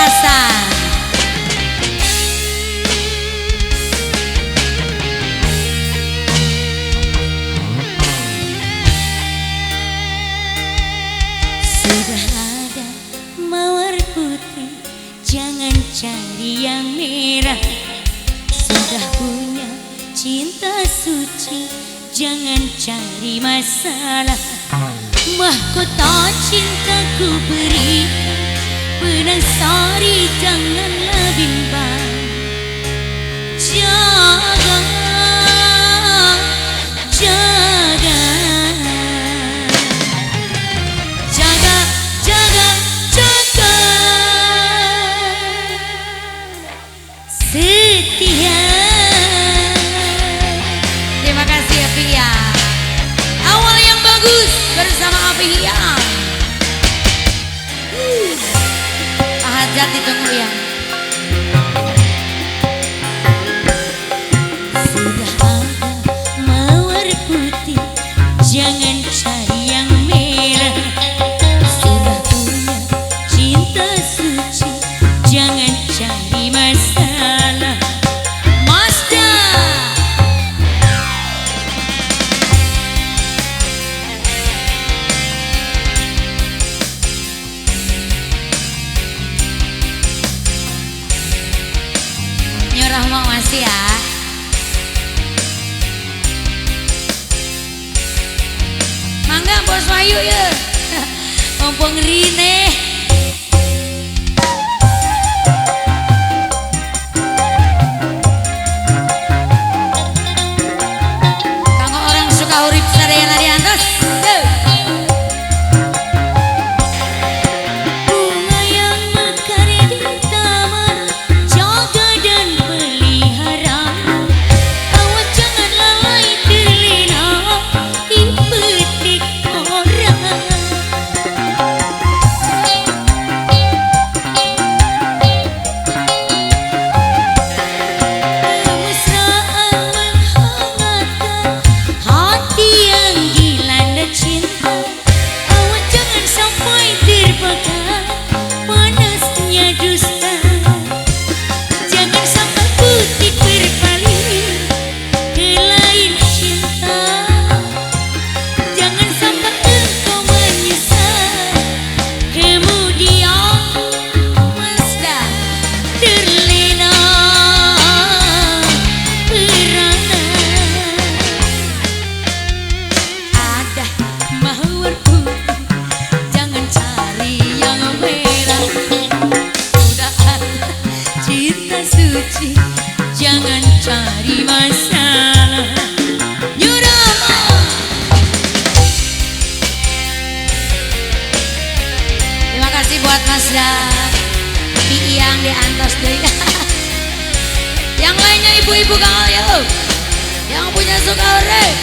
Pamekasan. Sudah ada mawar putih, jangan cari yang merah. Sudah punya cinta suci, jangan cari masalah. Mahkota cintaku berikan, benang sari janganlah bimbang. Jaga, jaga, jaga, jaga, jaga setia. Terima kasih Api ya. Awal yang bagus bersama Api ya. Hajat ditunggu ya. Sudah ada mawar putih, jangan cari yang merah. Sudah punya cinta suci, jangan cari masalah. Mazda. Nyurah mau masih ya. Mangga Bos Wahyu ya. Mumpung rine. Kanggo orang suka urip sadayana di atas. Bunga yang mekar di taman, jaga dan pelihara. Awas jangan lalai terlena dipetik orang. Kemesraan menghangatkan hati yang dilanda cinta. Awas jangan sampai terbakar panasnya dusta. Jangan sampai putih berpaling ke lain cinta. Jangan sampai engkau menyesal kemudian. Mazda terlena merana. Ada mawar putih, jangan cari yang merah. Sudah ada cinta suci, jangan cari masalah. Nyurama. Terima kasih buat Mazda Iyang di antos deui. Yang lainnya ibu-ibu kang yuk. Yang punya suka urip.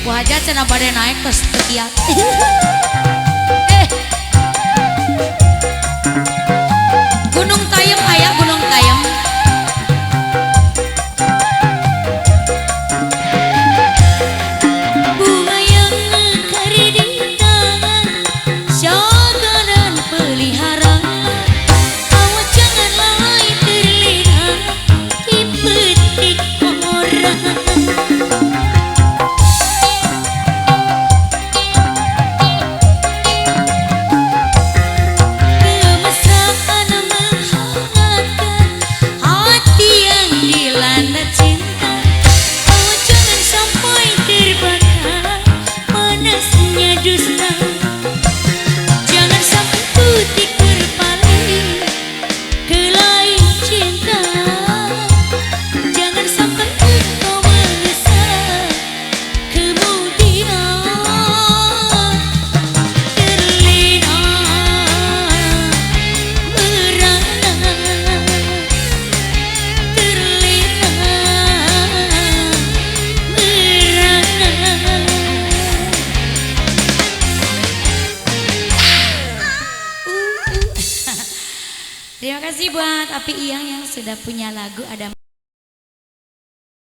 Wajah cenah bade naik terus tekiat. Gunung Tayem aya Gunung Tayem. Bunga yang mekar di tangan, jaga dan pelihara. Awas jangan lalai terlena dipetik orang. Kemesraan menghangatkan hati yang dilanda cinta. Awas jangan sampai terbakar panasnya dusta. Jangan sampai putih berpaling ke lain cinta. Jangan sampai engkau menyesal kemudian. Terlena merana, terlena merana. Terima kasih buat Api Iyang yang sudah punya lagu ada.